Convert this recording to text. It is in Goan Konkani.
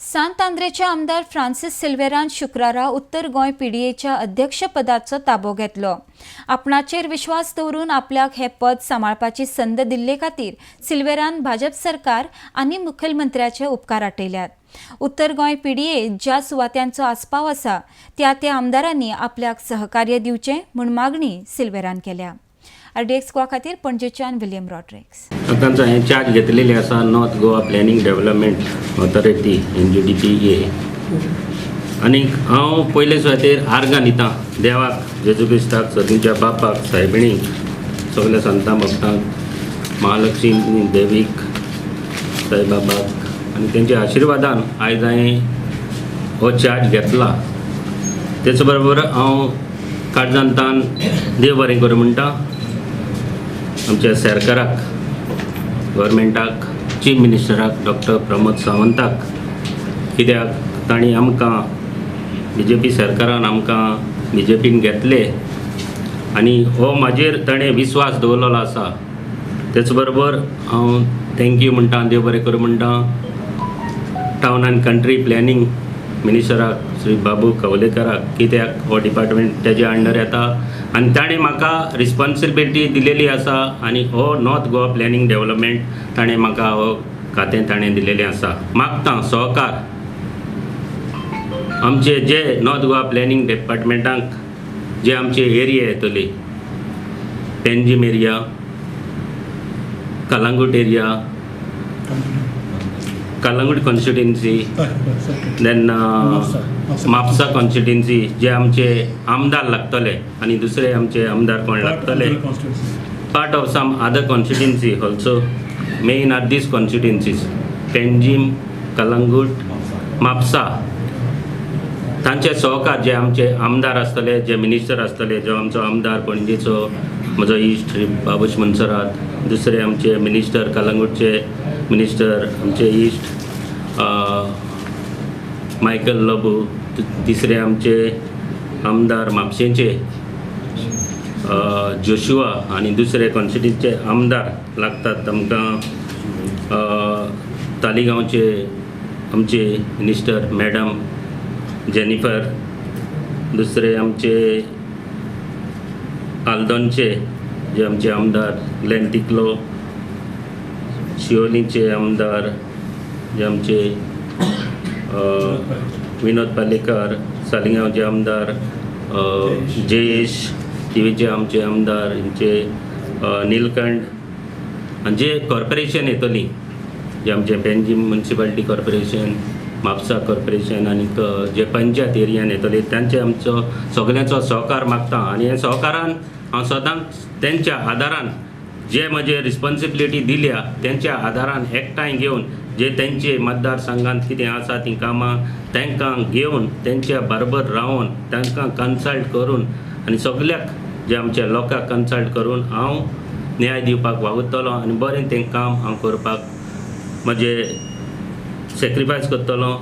सांत आंद्रेचे आमदार फ्रांसीस सिल्वेरान शुक्रारा उत्तर गोंय पीडीएच्या अध्यक्षपदाचो ताबो घेतलो. आपणाचेर विश्वास दवरून आपल्याक हें पद सांबाळपाची संद दिल्ले खातीर सिल्वेरान भाजप सरकार आनी मुखेलमंत्र्याचे उपकार आटयल्यात. उत्तर गोंय पीडीए ज्या सुवात्यांचो आस्पाव आसा त्या त्या आमदारांनी आपल्याक सहकार्य दिवचें म्हूण मागणी सिल्वेरान केल्या. आरडीएक्स गोवा खातीर पणजेच्यान विलियम रॉड्रिक्स. आतांचो हांवें चार्ज घेतलेली आसा North Goa Planning Development Authority, NGDPA. आनी हांव पयले सुवातेर आर्गां दितां देवाक, जेजू क्रिस्ताक, सदींच्या बापाक, सायबिणीक, सगल्या संतां भक्तांक, महालक्ष्मी देवीक, साईबाबाक. आनी तेंच्या आशिर्वादान आयज हांवें हो चार्ज घेतला. तेच बरोबर हांव काळजांतान देव बरें करूं म्हणटा आमच्या सरकाराक, गव्हर्मेंटाक, चीफ मिनिस्टराक डॉक्टर प्रमोद सावंताक, कित्याक तांणी आमकां बीजेपी सरकारान आमकां बीजेपीन घेतले आनी हो म्हाजेर ताणें विस्वास दवरलेलो आसा. तेच बरोबर हांव thank you म्हणटा, देव बरें करूं म्हणटा टावन अँड कंट्री प्लॅनिंग मिनिस्टराक श्री बाबू कवलेकराक, कित्याक हो डिपार्टमेंट तेज्या अंडर येता आनी ताणें म्हाका रिस्पोन्सिबिलिटी दिलेली आसा. आनी हो नॉर्थ गोवा प्लॅनिंग डेवलपमेंट ताणें म्हाका हो खातें ताणें दिलेलें आसा. मागता सहकार आमचे जे नॉर्थ गोवा प्लॅनिंग डिपार्टमेंटाक जे आमचे एरिया येतली, Panjim area, Calangute area, Calangute constituency, then Mapusa constituency, जे आमचे आमदार लागतले आनी दुसरे आमचे आमदार कोण लागतले, part of some other constituency also. Main are these constituencies, Panjim, Calangute, Mapusa. तांचे सहकार, जे आमचे आमदार आसतले, जे मिनिस्टर आसतले, जो आमचो आमदार पणजेचो म्हजो इश्ट श्री बाबूश मनसरात, दुसरे आमचे मिनिस्टर, कलंगूटचे मिनिस्टर आमचे इश्ट मायकल लोबो, तिसरे आमचे आमदार म्हापशेंचे जोशुआ आनी दुसरे कॉन्स्टिट्युन्सीचे आमदार लागतात आमकां, तालिगांवचे आमचे मिनिस्टर मॅडम जेनिफर, दुसरे आमचे आल्दोनचे जे आमचे आमदार ग्लॅन तिकलो, शिवोलीचे आमदार जे आमचे विनोद पालेकर, सालिगांवचे आमदार जयेश, थिवीचे आमचे आमदार हेंचे निलकंठ, आनी जे कॉर्पोरेशन येतली, जे आमचे Panjim municipality corporation, Mapusa corporation आनीक जे पंचायत एरियान येतले, तांचे आमचो सगल्यांचो सहकार मागता. आनी हे सहकारान हांव सदांच तेंच्या आदारान जे म्हजे रिस्पोन्सिबिलिटी दिल्या तेंच्या आदारान एकठांय घेवन जे तेंचे मतदारसंघात कितें आसा तीं कामां तांकां घेवन, तेंच्या बरोबर रावन, तांकां कन्सल्ट करून आनी सगल्याक जे आमच्या लोकांक कन्सल्ट करून हांव न्याय दिवपाक वावुरतलो आनी बरें तें काम हांव करपाक म्हजें सेक्रिफायस करतलो.